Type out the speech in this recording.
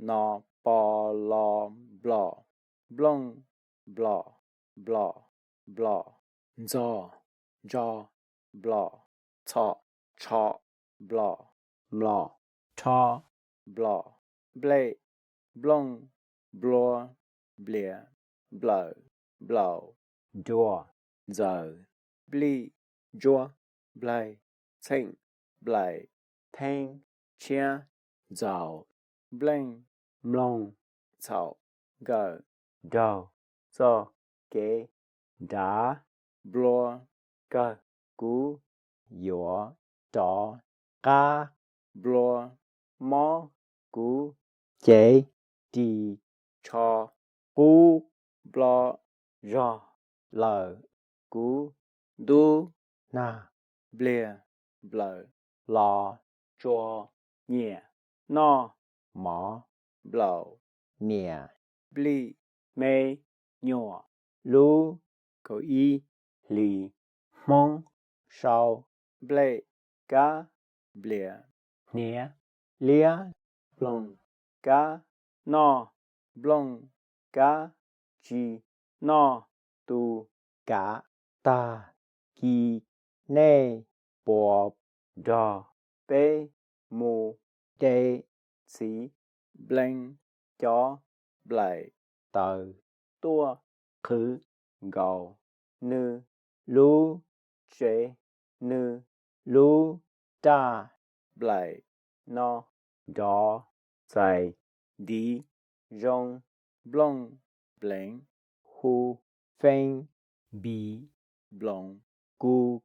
no, po, lo, nplo, nplooj, nplom, nplom, nplom, ntxog, ntso, nplom, txhom, tsho, nplom, mlom, rho, nplom, nplej, nplooj, nplua, nplias, nplawm, nplaum, nruas, ntxaws, nplij, ntsuab, nplaig, txheej, nplaim, theeb, tshiab, ntxaus, npleej, mloog, txhaum, nkawm, nraug, txoj, kev, nrad, nplua, kawg, kuv, yuav, rov, qab, nplua, mob, kuv, cev, ris, tsho, qub, nplo, zog, lawm, kuv, ntub, nag, npliag, nplawm, los, tsua, nyiam, noj, mov, nplaum, niam, nplij, me, nyuam, lub, kaum ib, hlis, hmoob, sau, nplej, kab, nplias, hniav, liab, nploog, kab, noj, nplooj, kab, tsi, noj, tu, kav, tag, ki, nej, puas, nrog, peb, mus, de, txiv, nplees, cov, nplaim, taws, tuaj, qhwv, nkaus, nws, lub, tsev, nws, lub, raj, nplaim, no, nrov, txais, ntiv, zoo, nplooj, npleev, hu, feeb, npis, nploos, kus,